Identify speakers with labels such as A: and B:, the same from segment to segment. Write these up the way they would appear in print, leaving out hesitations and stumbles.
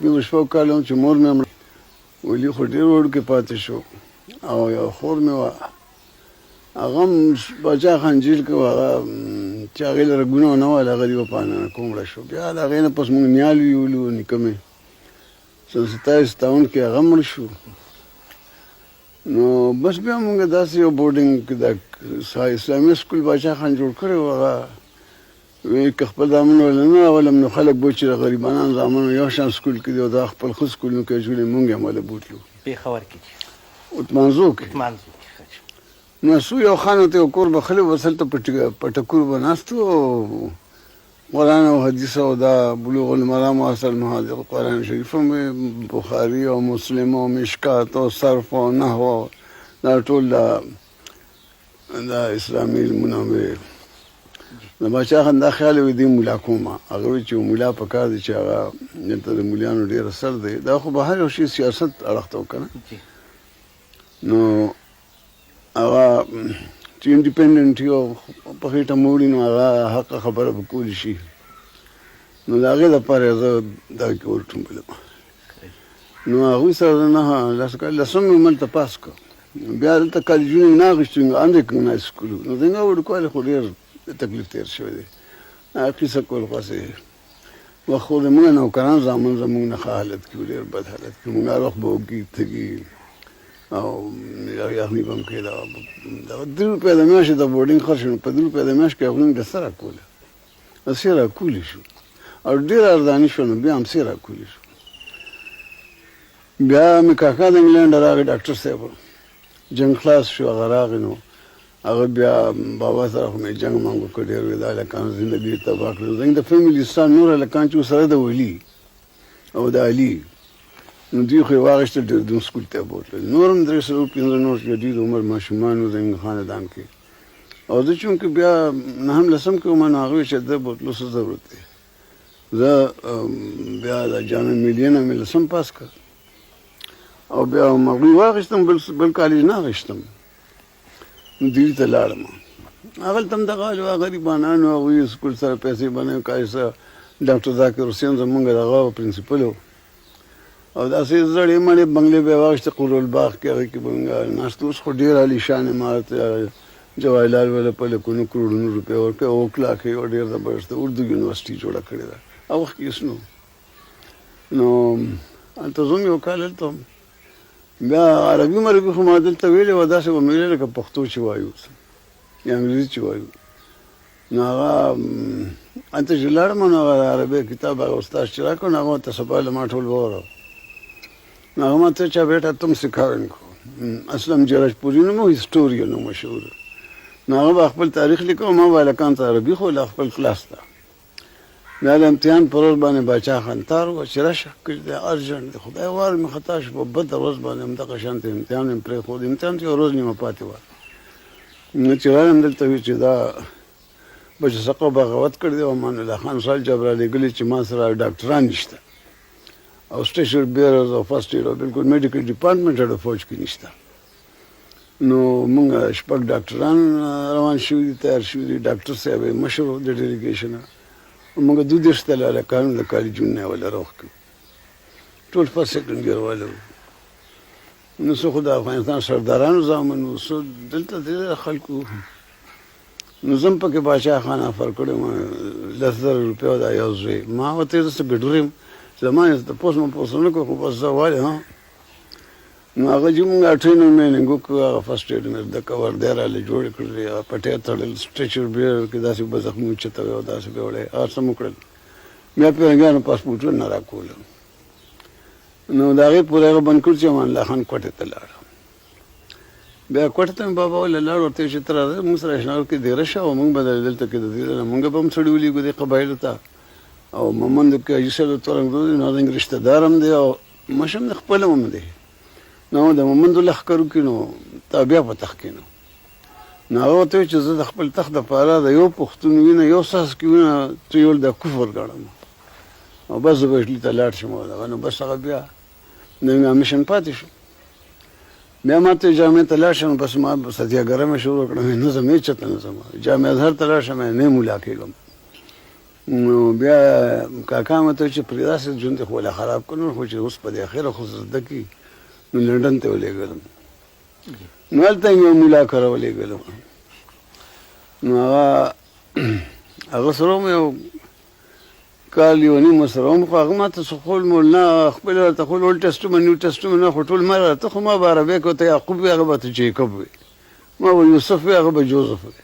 A: پنځو شپږو کالو وم چې مور مې مړه، ولي خو ډېر وړوکی پاتې شو او یوه خور مې وه، هغه هم باچا خان جیل کې وه، هغه چې هغې له رګونه ونه وهل، هغه دیوه په انانکو مړه شو. بیا د هغې نه پس موږ نیال ویولو، نیکه مې سن 27 57 کې هغه مړ شو. نو بس بیا موږ داسې یو بورډینګ کې د اسلامي سکول باچا خان جوړ کړی و، هغه وی که خپل زامن ولا نه راولم نو خلک به چې د غریبانان زامنو یو شان سکول کې دي او دا خپل ښه سکولونو کې اچولي، مونږ یې هم وله بوتلو.
B: پېښور کې چې
A: اتمانزو کې.
B: اتمانزو کې ښه چې.
A: نو څو یو خان ورته یو کور بخښلی و، بس هلته په ټکور به ناست وو او قرآن او حدیث او دا بلوغ المرام او اصل محاذق قرآن شریف هم وي، بخاري او مسلم او مشکات او صرف او نحو او دا ټول دا دا اسلامي علمونه وي. د باچا خان دا خیال وي دی ملا کومه، هغه وی چې ملا په کار دی چې هغه دلته د ملیانو ډېر اثر دی، دا خو به هر یو شي سیاست اړخ ته وکنه. نو هغه چې انډیپندنټ یو په خېټه موړي، نو هغه حق خبره به کولی شي. نو د هغې دپاره یې زه دغه کې ورټومبلم. نو هغوی سره زه نهه لس کاله لسم مې هملته پاس کړ. بیا دلته کالجونه یې نه اخیستي، انریکګنایز سکول. نو زموږ وړوکوالی خو ډېر تکلیف تېر شوی دی. هغه قصه کول خو هسې وخت خو زموږ نوکران زامن زموږ نه ښه حالت کې وو، ډېر بد حالت کې. موږ هر وخت به وږي تږي او یخني به هم کېده. دغه درې روپۍ د میاشتې د بورډینګ خرڅ شو، نو په درې روپۍ د میاشت کې هغوی موږ له څه راکوله؟ څه راکولی شو او ډېره ارزاني شوه، نو بیا هم څه راکولی شو. بیا مې کاکا د انګلینډه راغی، ډاکټر صاحب، جنګ خلاص شو، هغه راغی. نو هغه بیا بابا سره خو مې جنګ منګ وکړ ډېر، وې دا هلکانو زندګي یې تباه کړه. زموږ د فیملي ستا نور هلکان چې سره د ولي او د علي، نو دوی خو یې واخیستل، ډېر دون سکول ته یې بوتلل. نور هم درې څلور پنځه نور چې د دوی د عمر ماشومان وو زموږ خاندان کې، او زه چونکې بیا نهم لسم کې وم، نو هغوی چې د بوتلو څه ضرورت دی. زه بیا د جامع ملیه نه مې لسم پاس کړ او بیا هغوی واخیستم، بل کالج نه اخیستم، نو ډیلي ته لاړم. هغلته هم دغه حال وه، غریبانانو هغوی سکول سره پیسې باندې کالج سره. ډاکټر ذاکر حسین زمونږ دغه پرنسپل و او داسې زړې مړې بنګلې به یې واخیستې قرالباغ کې، هغې کې به موږ ناست. اوس خو ډېر عالیشان عمارت جواهرلال وله په لکونو کروړونو روپۍ ورکړې، اوکلا کې یو ډېر زبردست اردو یونیورسټي جوړه کړې ده، هغه وخت کې هېڅ نه. نو هلته زه هم یو کال هلته وم. بیا عربي مربي خو ما دلته ویلې وه، داسې به مې ویلې لکه پښتو چې وایو یا انګریزي چې وایو. نو هغه هلته چې لاړم، نو هغه عربي کتاب هغه استاد چې راکړ، نو هغه ورته سبا له ما ټول واوره. نو هغه ما ته چې بیټا تم سکھاو ان کو، اسلم جرجپوري نوم و، هسټورین و مشهور. نو هغه به خپل تاریخ لیکه، ما به هلکان ته عربي ښوله خپل کلاس ته. بیا د امتحان پر ورځ باندې باچا خان تار و چې راشه کلي ته ارجنټ دی. خدای وار مې خطا شو، په بده ورځ باندې همدغه شانتې امتحان مې پرېښود، امتحان چې یوه ورځ نیمه پاتې وه. نو چې راغلم دلته وي چې دا بچه سقو بغاوت کړی دی او امان الله خان سال جاب را لېږلی چې ما سره ډاکټران نشته او سټیشن بیررز او فرسټ ایډ او بالکل میډیکل ډپارټمنټ د فوج کې نشته. نو موږ شپږ ډاکټران روان شوي دي، تیار شوي دي، ډاکټر صاحب یې مشر و د ډیلیګیشن. موږ 32 تله هلکانو د کالجونو نه یې وله روغ کړو، ټول فرسټ سیکنډ ایئر واله وو. نو څه خو د افغانستان سردارانو زامن وو، څه دلته د خلکو. نو زه هم پکې باچا خان افر کړی وم 10,000 روپۍ او دا یو زوی. ما ورته زه څه ګډور یم، زما یې تپوس مپوس نه کړ، خو بس زه والې ها. نو هغه چې مونږ ټریننګ میننګ وکړو، هغه فرسټ ایډ مې زده کړه، وردی راله جوړې کړلې، هغه پټی تړل، سټریچر بیرر کې داسې به زخمي اوچتوي او داسې به وړی، هغه څه مو کړل. بیا پیرنګیانو پاسپورټونه نه راکول، نو د هغې پورې هغه بند کړ چې امان الله خان کوټې ته لاړ. بیا کوټې ته مې بابا وله لاړ، ورته یې چې ته راځه موږ سره اشناور کې دېره شه او موږ به دلته کې د دې نه موږ به هم سړي ولېږو دې قبایلو ته. او مومندو کې حاجي صاحب د تورنګزو دی، نو زموږ رشته دار هم دی او مشر هم دی، خپل هم دی. نو د مومندو لښکر وکړي نو تا بیا په تخت کښېنو. نو هغه ورته وویل چې زه د خپل تخت دپاره د یو پښتون وینه یو څاڅکی وینه تویول دا کفر ګڼم او بس زه به اټلي ته لاړ شم. او دغه نو بس هغه بیا د مشن پاتې شو. بیا ما ته جامع ته لاړ شم، بس ما ستیاګره مې شروع کړه، نه ځم، هېچا ته نه ځم. جامع ازهر ته لاړ شم، نه ملا کېږم. نو بیا کاکا مې ته چې پرې داسې ژوند یې خو لا خراب کړ، نور خو چې اوس په دې اخره خو زده کړي، نو لنډن ته ولېږلم. نو هلته یې یو ملا کره ولېږلم. نو هغه سره هم یو کال یو نیم سره هم، خو هغه ما ته څه خول مول نه، خپل راته خول اولډ ټیسټمنټ نیو ټیسټمنټ نه، خو ټول ما راته، خو ما به عربی کې ورته یعقوب وي، هغه به ورته جیکب وي، ما به یوسف وي، هغه به جوزف وي.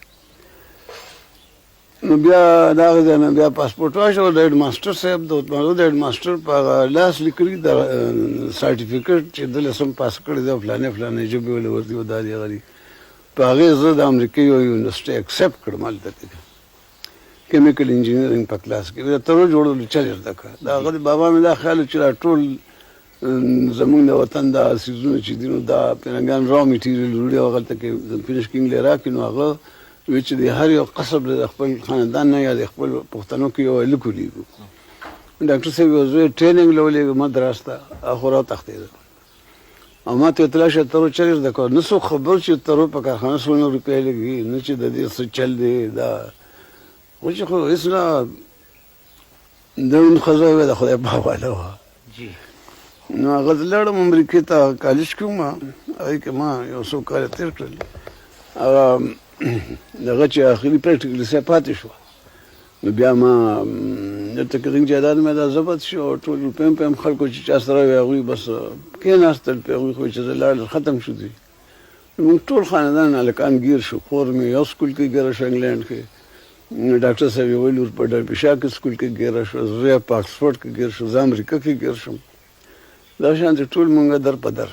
A: نو بیا د هغه ځای نه بیا پاسپورټ واخیست. د هېډ ماسټر صاحب د د هېډ ماسټر په هغه لاس لیکلي د سرټیفیکټ چې ده لسم پاس کړی دی او فلانې فلانې ژبې ولې ورځي او دا دي هغه دي، په هغې زه د امریکې یو یونیورسټي اکسپټ کړم. هلته کې کیمیکل انجینرینګ په کلاس کې د ترو جوړولو چل یې زده کړه. د هغه بابا مې دا خیال و چې دا ټول زمونږ د وطن دا څیزونه چې دي، نو دا پیرنګیان را میټیریل وړي او هغلته کې فنش کینګ له راکړي. نو هغه وی چې د هر یو قصب د خپل خاندان نه یا د خپل پښتنو کې یو هلک ولېږو. ډاکټر صاحب یو زوی ټریننګ له ولېږه مدراس ته، هغه خو راوتښتېده او ما ته اطلاع شوه ترو چل یې زده کړه. نه څوک خبر چې ترو په کارخانه څونه روپۍ لګي، نه چې د دې څه چل دی. دا خو چې خو هېڅ نه د ښځه وې د خدای په حواله وه. نو هغه زه لاړم امریکې ته، کالج کې وم، هغې کې ما یو څو کاله تېر کړل. هغه دغه چې اخري پریکټیکل څه پاتې شوه، نو بیا ما دلته کې زموږ جایداد مې دا ضبط شو او ټول روپۍ مې هم خلکو چې چا سره وې هغوی بس کېناستل پرې. هغوی خو چې زه لاړم ختم شو دوی. موږ ټول خاندان هلکان ګیر شو. خور مې یو سکول کې ګیره شو انګلینډ کې، ډاکټر صاحب یې ویل په ډربیشا کې سکول کې ګیره شو، زوی په اکسفورډ کې ګیر شو، زه امریکا کې ګیر شوم. دا شان چې ټول مونږ در په در.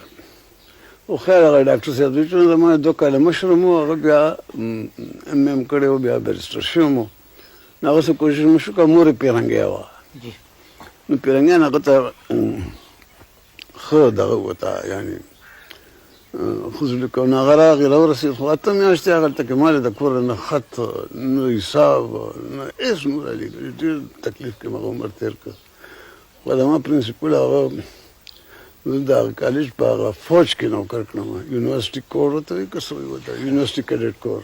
A: خو خیر هغه ډاکټر صاحب چې زما 2 کاله مشر مو، هغه بیا ایم ایم کړی و، بیا بیرسټر شوی مو. نو هغه څه کوشش مو شو که مور یې پیرنګی وه، نو پیرنګیان هغه ته ښه دغه وته، یعنې ښه سلوک کوه. نو هغه راغی راورسېد، خو 8 میاشتې هغلته کې ما له د کوره نه خط نه حساب نه هېڅ نه رالېږلي. ډېر تکلیف کې مې هغه عمر تېر کړ. خو زما پرنسپل هغه زه د هغه کالج په هغه فوج کې نوکر کړم، یونیورسټي کور ورته وایي که څه وایي ورته، یونیورسټي کډټ کور.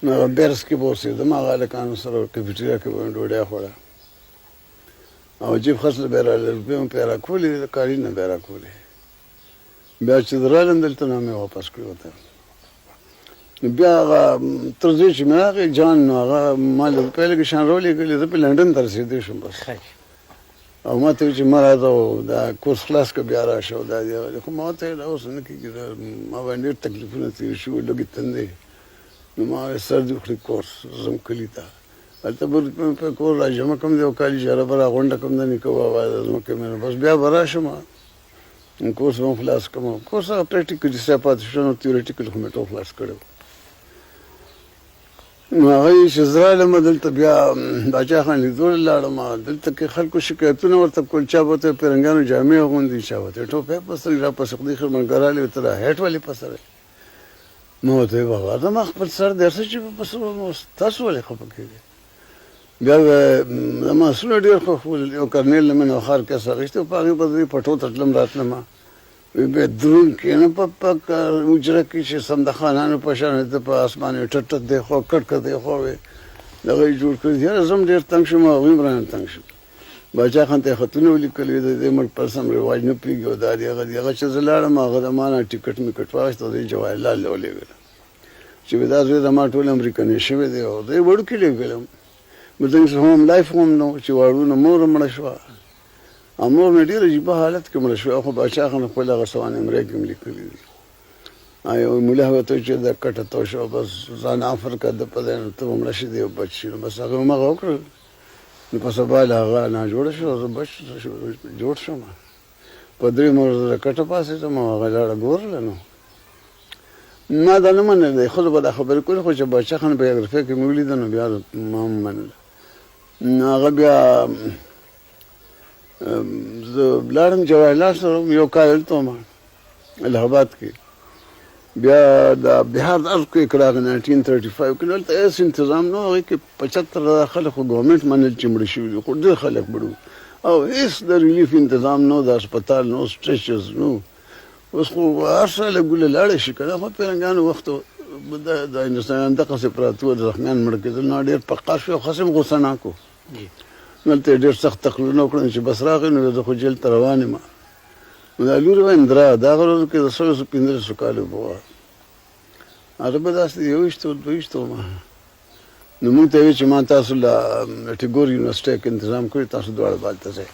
A: نو هغه بیرس کې به اوسېدم، هغه هلکانو سره کفیټریا کې به مې ډوډۍ خوړه او جیب خرڅ له به یې راله، روپۍ مې پرې راکولې، د کالي نه به یې راکولې. بیا چې زه رالم دلته نو مې واپس کړې ورته. نو بیا هغه تر دې چې مې راغی جان، نو هغه ما له روپۍ لږې شیان راولېږلې، زه په لنډن ته رسېدی شوم بس. او ما ته ویل چې مه راځه او دا کورس خلاص کړه بیا راشه او دا دی هغه دی. خو ما ورته ویل اوس نه کېږي، ما باندې ډېر تکلیفونه تېر شوي، لږې تندې. نو ما ویل سر دې وخوري کورس، زه ځم کلي ته، هلته به روپۍ مې په کور را جمع کړم، د یو کال اجاره به راغونډه کړم د نیکه بابا د ځمکې مې، نو بس بیا به راشم کورس به هم خلاص کړم. کورس هغه پریکټیکل چې څه پاتې شو، نو تیوریټیکل خو مې ټول خلاص کړی و. نو هغه یې چې زه رالم دلته بیا باچا خان لیدو له لاړم. دلته کې خلکو شکایتونه ورته کول، چا به ورته پیرنګیانو جامې اغوندي، چا به ورته ټوپۍ په سر، راپسې خدای خدمتګار راغلی ته دا هیټ ولې په سر یې؟ ما ورته ویل بابا زما خپل سر دی، څه چې په سر وم، اوس تاسو ولې خفه کېږئ؟ بیا زما اسونه ډېر خوښ ول، یو کرنیل له مې نوښار کس اخیستی و، په هغې به زه پټو ته تلم راتلم. وی بیا درون کښېنه په حجره کې چې سم د خانانو په شان ته په اسمان یې ټټ ټټ دی خوا کټ کټ دی خوا وې دغه یې جوړ کړي. یاره زه هم ډېر تنګ شوم، هغوی هم رانه تنګ شو. باچا خان ته یې خطونه ولیکل، وی د دې ملک پر سم رواج نه پرېږدي او دا دی هغه دی. هغه چې زه لاړم هغه د ما نه ټکټ مکټ واخیست او دی جواهر لال له ولېږلم چې وی دا زوی زما ټول امریکنی شوی دی او زه یې وړوکي لېږلم. زموږ هم لایف هم نه و چې واړو نه مور مړه شوه او مور مې ډېر عجیبه حالت کې مړه شوه. خو باچا خان خپل هغه سوانح عمرې کې هم لیکلي دي. یو ملا ورته چې د کټه تو شو، بس ځان افر کړه د په ځای، نو ته به مړه شې دی بچ شي. نو بس هغه هماغه وکړل. نو په سبا له هغه ناجوړه شو، زه بچ جوړ شوم. په درېیمه ورځ له کټه پاڅېدم او هغه لاړه ګورله. نو ما دا نه منله، ښځو به دا خبرې کولې، خو چې باچا خان بیوګرافۍ کې مې ولیده نو بیا ما هم منله. نو هغه بیا زه لاړم جواهر لال سره، یو کال هلته وم الهاباد کې. بیا د بهار د ارت کې راغی 1935 کې، هلته هېڅ انتظام نه و. هغې کې 75,000 خلک خو ګورنمنټ منل چې مړه شوي دي، خو ډېر خلک مړه وو او هېڅ د ریلیف انتظام نه و، د هسپتال نه و، سټریچرز نه و. اوس خو هر څه له ګوله لاړه شي که نه، خو پیرنګیانو وخت د هندوستانیان دقسې پراته وو، زخمیان مړه کېدل. نو ډېر په قهر شو، خاص هم غوسه ناک و. نو هلته یې ډېر سخت تقریرونه وکړل چې بس راغی نو زه خو جېل ته روان یم. نو دا لور وه اندرا، د هغه ورځو کې د سلو پنځلسو کالو به وه، هغه به داسې یوویشتو دویشتو وه. نو موږ ته یې چې ما تاسو له ټیګور یونیورسټۍ کې انتظام کړی، تاسو دواړه به هلته ځئ.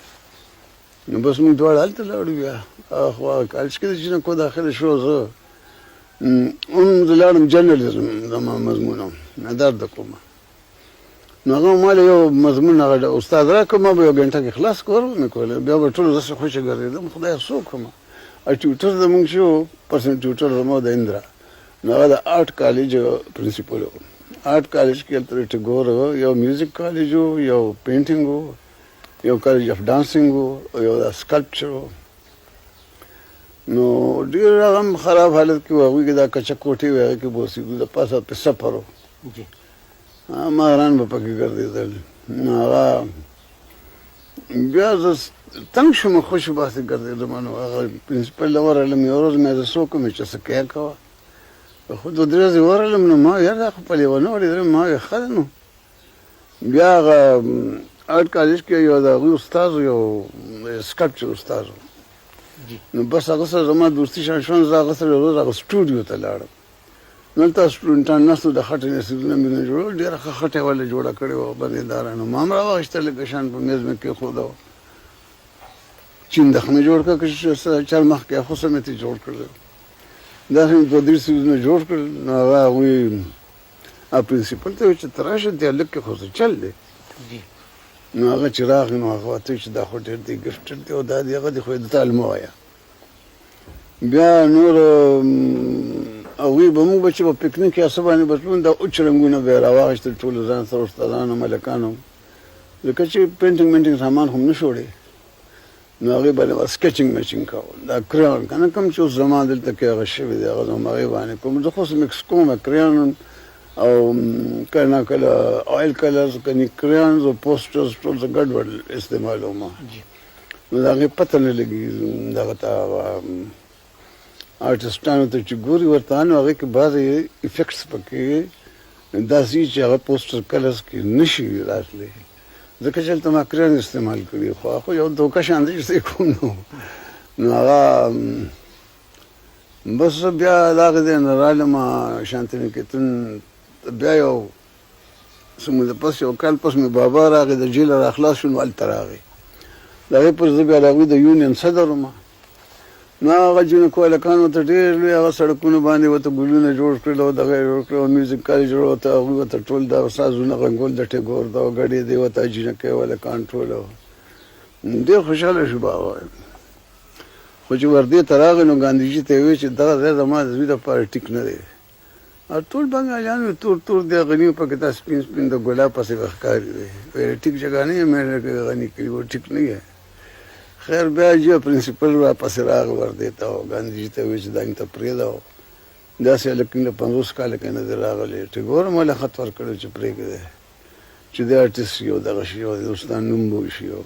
A: نو بس موږ دواړه هلته لاړو. بیا هغه خو هغه کالج کې د جینکو داخله شو. زه هم زه لاړم، جرنلزم زما مضمون و، دا درته کوم. نو هغه ما له یو مضمون هغه استاد راکړ، ما به یو ګنټه کې خلاص کړ، ور به مې کوله. بیا به ټول داسې خوشې ګرځېدم، خدایه څه وکړم. ټیوټر زموږ چې و، پرسنل ټیوټر زما د اندرا، نو هغه د آرټ کالج پرنسپل و. آرټ کالج کې هلته ټګور یو میوزیک کالج و، یو پینټینګ و، یو کالج اف ډانسینګ و، یو د سکلپچر و. نو ډېر هغه هم خراب حالت کې و. هغوی کې دا کچه کوټې وې، هغې کې به اوسېدو، د پاسه پې سفر و، ماران به پکې ګرځېدل. نو هغه بیا زه تنګ شوم، خوشې باسې ګرځېدم. نو هغه پرنسپل له ورغلم یوه ورځ، مې زه څه وکړم چې څه کوې کوه. خو دوه درې ورځې ورغلم، نو ما یاره دا خو په لېونو ولېدلم. ما ویل ښه ده. نو بیا هغه آرټ کالج کې یو د هغوی استاد و، یو سکلپچر استاد و. نو بس هغه سره زما دوستي شان شوه. زه هغه سره یوه ورځ هغه سټوډیو ته لاړم. نو هلته سټوډنټان ناست وو، د خټې نه څیزونه مې نه جوړول. ډېره ښه خټه یې ورله جوړه کړې وه بندېداره. نو ما هم راواخیسته، لږه شان په مېز مې کېښوده، چین دخ مې جوړ کړ، که چرمخ کې خو څه مې ترې جوړ کړل. داسې مې دوه درې څیزونه جوړ کړل. نو هغه هغوی پرنسپل ته وویل چې ته راشه، دې هلک کې خو څه چل دی. نو هغه چې راغی، نو هغه ورته وویل چې دا خو ډېر دی ګفټډ دی او دا دی هغه دی، خو یې ده ته علم ووایه. بیا نور هغوی به موږ به چې په پکنیک یا څه باندې به تلو، دا اوچ رنګونه به یې راواخیستل ټولو ځان سره، استادانو ملکانو، ځکه چې پینټینګ مینټینګ سامان خو هم نه شو وړی. نو هغې باندې به سکچینګ میچینګ کوو. دا کریان که نه کوم چې اوس زما دلته کې هغه شوی دی، هغه زما هغې باندې کوم، زه خو اوس مکس کوم کریان او کله نا کله آیل کلرز، کني کریانز او پوسټرز ټول زه ګډوډ استعمالوم. نو د هغې پته نه لګي دغه ته، آرټسټانو ته چې ګوري ورته، نو هغې کې بعضې افیکټس پکې داسې چې هغه پوسټر کلرز کې نه شي راتلی، ځکه چې هلته ما کریان استعمال کړي. خو هغه یو دوکه شان دی چې زه یې کوم. نو هغه بس بیا د هغې ځای نه رالم شانتي نکیتن. بیا یو څه موده پس، یو کال پس مې بابا راغی، د جېله را خلاص شو، نو هلته راغی. د هغې پس زه بیا د هغوی د یونین صدر وم. نو هغه جینکو هلکانو ته ډېر لوی هغه سړکونو باندې ورته ګلونه جوړ کړل او دغه یې جوړ کړل او میوزیک کالج جوړ ورته، هغوی ورته ټول دا سازونه غنګول د ټیګور دا ګډېدې ورته جینکۍ او هلکان ټول. ډېر خوشحاله شو بابا. خو چې وردې ته راغی، نو ګاندهجي ته یې وویل چې دغه ځای زما د زوی دپاره ټیک نه دی. ټول بنګالیان وي، تور تور دی، غني پکې دا سپین سپین د ګلاب پسې به ښکاري دی. ویل ټیک جګه نه یې مې غني کړي و، ټیک نه یې. خیر بیا چې پرنسپل راپسې راغی وردې ته او ګاندهجي ته وویل چې دا موږ ته پرېږده، او داسې هلک موږ له 50 کاله کې نه دی راغلی. ټیګور مو له خط ورکړی چې پرېږده چې دی آرټسټ شي او دغه شي او د هندوستان نوم به وشي. او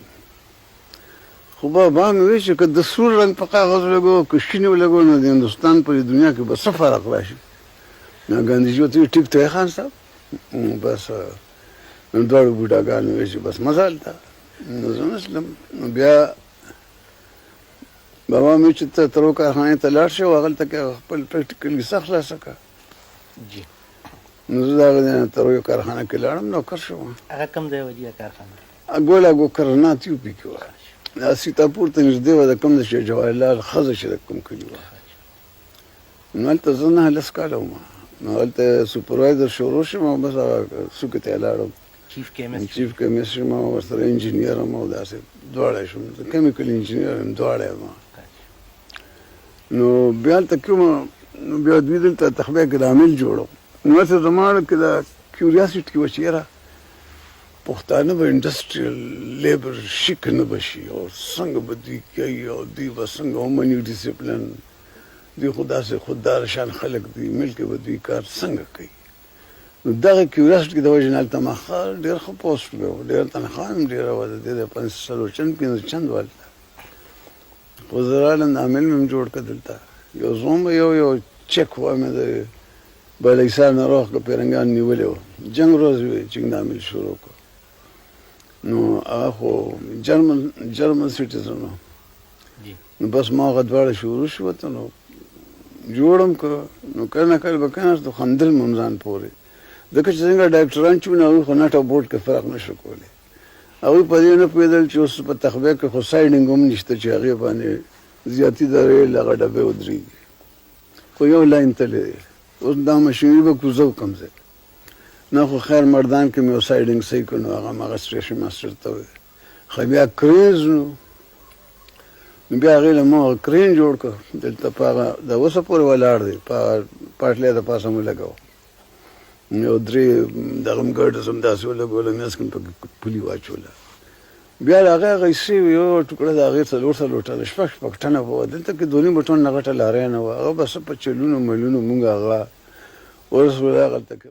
A: خو بابا مې وویل چې که د سور رنګ په کاغذ ولګوو که شین ولګوو، نو د هندوستان په دې دنیا کې به څه فرق راشي؟ نو ګاندهجي ورته وویل ټیک ته خان صاحب. بس نو دواړو بوډاګانو وویل چې بس مزه هلته. نو زه نه تلم. نو بیا بابا مې چې ته تر کارخانې ته لاړ شې او هغلته کې خپل پریکټیکل کیسه خلاصه کړه. نو زه د هغه ځای نه تر یو کارخانه کې لاړم، نوکر شوم.
B: هغه کوم ځای و جي کارخانه؟
A: ګولا ګوکرنات یو پي کې وه، دا سیتاپور ته نږدې وه، د کوم د چې جواهرلال ښځه چې د کوم کلي وه. نو هلته زه 9 لس کاله وم. نو هلته سوپروایزر شروع شوم او بس هغه څوکې ته یې لاړم، چیف کیمسټ شوم او ورسره انجینیر وم او داسې دواړه شوم، زه کیمیکل انجینیر یم، دواړه یم. نو بیا هلته کې وم. نو بیا دوی دلته تخبیه کې د عامل جوړو. نو هسې زما کې دا کیوریاسټي وه چې یاره پښتانه به انډسټریل لیبر شي که نه به شي، او څنګه به دوی کوي، او دوی به څنګه ومني ډسپلین، دوی خو داسې خوددار شان خلک دي، ملک به دوی کار څنګه کوي؟ نو دغه کیوریاسټي کې د وجې نه هلته ما ښه ډېر ښه پوسټ به و، ډېره تنخوا هم ډېره وه، د دې د پنځه څلور چند پنځه چند وه هلته. خو زه رالم، د عامل مې هم جوړ کړ دلته. یو زوم یو یو چک وه مې د بالاحصار نه روغ که پیرنګان نیولې وه، جنګ ورځ وې چې د عامل شروع کړو. نو هغه خو جرمن جرمن سټیزن و. نو بس ما هغه دواړه شروع شو ته نو جوړم که نو کله نه کله به کېناستو، خندل مې هم ځان پورې، ځکه چې څنګه ډاکټران چې وو، نو هغوی خو نټ او بوټ کې فرق نه شو کولی. هغوی په دې نه پوهېدل چې اوس په تخبیه کې خو سایډینګ هم نشته چې هغې باندې زیاتي د ریل هغه ډبې ودرېږي، خو یو لاین تللی دی. اوس دا مشینري به کوزه کوم ځای نه، خو خیر مردان کې مې یو سایډینګ صحیح کړ. نو هغه هماغه سټیشن ماسټر ته وویل، ښه بیا کرینز. نو بیا هغې له موږ کرین جوړ کړ، دلته په هغه د اوسه پورې ولاړ دی، په هغه پاټلۍ د پاسه مو لګاوه. یو درې دغه هم ګرډز هم داسې ولګوله، منځ کې مې پکې پولي واچوله. بیا له هغې هغه حصې یو ټوکړه د هغې څلور څلور ټنه، شپږ شپږ ټنه به وه. دلته کې 2.5 ټنه غټه لارۍ نه وه، هغه به څه په چلونو ملونو مونږ هغه ورسولو هغلته کې.